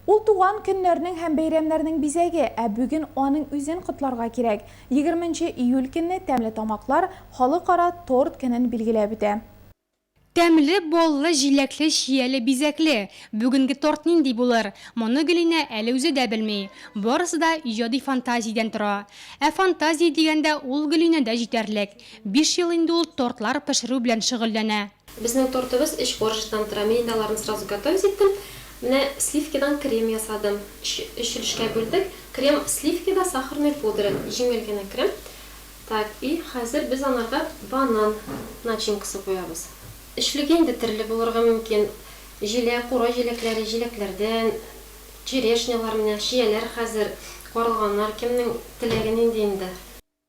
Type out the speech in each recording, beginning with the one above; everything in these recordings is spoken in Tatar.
Ул туган көннәрнең һәм бәйрәмнәрнең бизәге, ә бүген аның үзен котларга кирәк. Егерменче июль көнне тәмле тамаклар Халыкара торт көнен билгеләп үтә. Тәмле, баллы, җиләкле, чияле, бизәкле. Бүгенге торт нинди булыр? Моны Гөлинә әле үзе дә белми. Барысы да иҗади фантазиядән тора. Ә фантазия дигәндә, ул Гөлинәдә җитәрлек. Биш ел инде ул тортлар пешерү белән шөгыльләнә. Безнең тортыбыз өч коржиктан тора. Мин инде аларны сразу готовить иттем. Менә сливкидан крем ясадым. Өч, өч өлешкә бүлдек. Крем сливки да сахарный пудра. Җиңел генә крем. Так, и хәзер без анарга банан начинкасы куябыз. Эчлеге инде төрле булырга мөмкин. Җиләк, кура җиләкләре, җиләкләрдән, черешнялар менә, чияләр хәзер, карлыганнар, кемнең теләге нинди инде.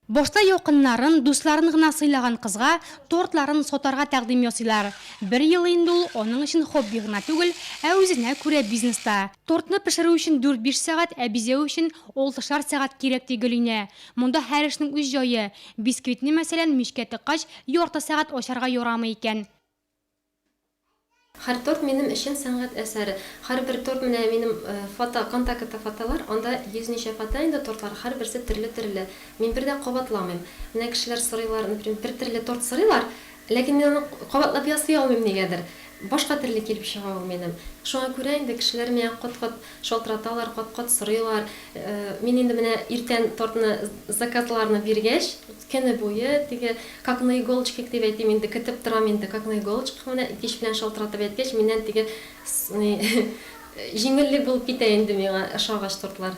Башта якыннарын, дусларын гына сыйлаган кызга тортларын сатарга тәкъдим ясыйлар. Бер ел инде ул аның өчен хобби гына түгел, ә үзенә күрә бизнес та. Тортны пешерү өчен дүрт-биш сәгать, ә бизәү өчен алтышар сәгать кирәк, ди Гөлинә. Монда һәр эшнең үз җае. Бисквитны, мәсәлән, мичкә тыккач, ярты сәгать ачарга ярамый икән. Һәр торт минем өчен сәнгать әсәре. Һәрбер торт менә минем фото, контактта фотолар, анда 100 ничә фото инде тортлар, һәрберсе төрле-төрле. Мин бер дә кабатламыйм. Менә кешеләр сорыйлар, например, бер төрле торт сорыйлар, ләкин мин аны кабатлап ясый алмыйм нигәдер. Башка төрле килеп чыга ул минем. Шуңа күрә инде кешеләр миңа кат-кат шалтыраталар, кат-кат сорыйлар. Мин инде менә иртән тортны заказларны биргәч, көне буе теге как на иголочке дип әйтим инде, көтеп торам инде, как на иголочках менә кич белән шалтыратып әйткәч, миннән теге җиңеллек булып китә инде миңа ошагач тортлар.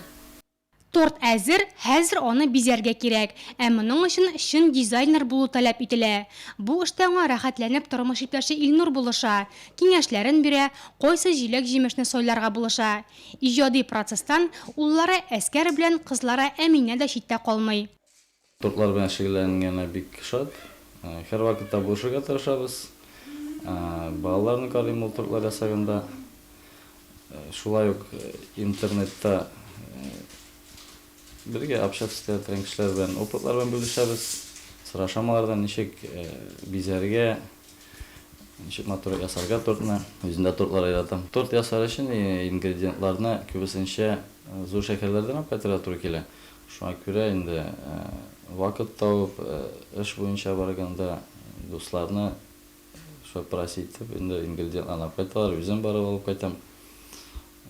Торт әзер, хәзер аны бизәргә кирәк. Ә моның өчен чын дизайнер булу таләп ителә. Бу эштә аңа рәхәтләнеп тормыш иптәше Илнур булыша, киңәшләрен бирә, кайсы җиләк-җимешне сайларга булыша. Иҗади процесстан уллары Әскәр белән кызлары Әминә дә читтә калмый. Тортлар белән шөгыльләнгәненә бик шат. Һәрвакытта булышырга тырышабыз. Балаларны карыйм ул тортлар ясаганда. Шулай ук интернетта бергә общаться итә торган кешеләр белән опытлар белән бүлешәбез. Сорашам алардан ничек бизәргә, ничек матур ясарга тортны. Үзем дә тортлар яратам. Торт ясар өчен ингредиентларны күбесенчә зур шәһәрләрдән алып кайтырга туры килә. Шуңа күрә инде вакыт табып, эш буенча барганда дусларны шулай просить итеп, инде ингредиентларны алып кайталар, үзем барып алып кайтам.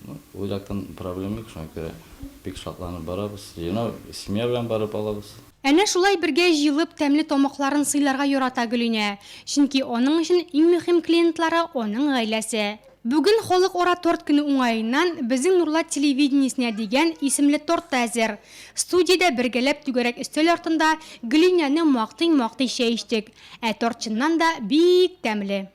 Ну, ул яктан проблем юк, шуңа күрә бик шатланып барабыз. Җыйнау, семья белән барып алабыз. Әнә шулай бергә җыелып тәмле тамакларын сыйларга ярата Гөлинә. Чөнки аның өчен иң мөһим клиентлары аның гаиләсе. Бүген Халыкара торт көне уңаеннан Безнең Нурлат телевидениесенә дигән исемле торт та әзер. Студиядә бергәләп түгәрәк өстәл артында Гөлинәне мактый-мактый чәй эчтек. Ә торт чыннан да бик тәмле.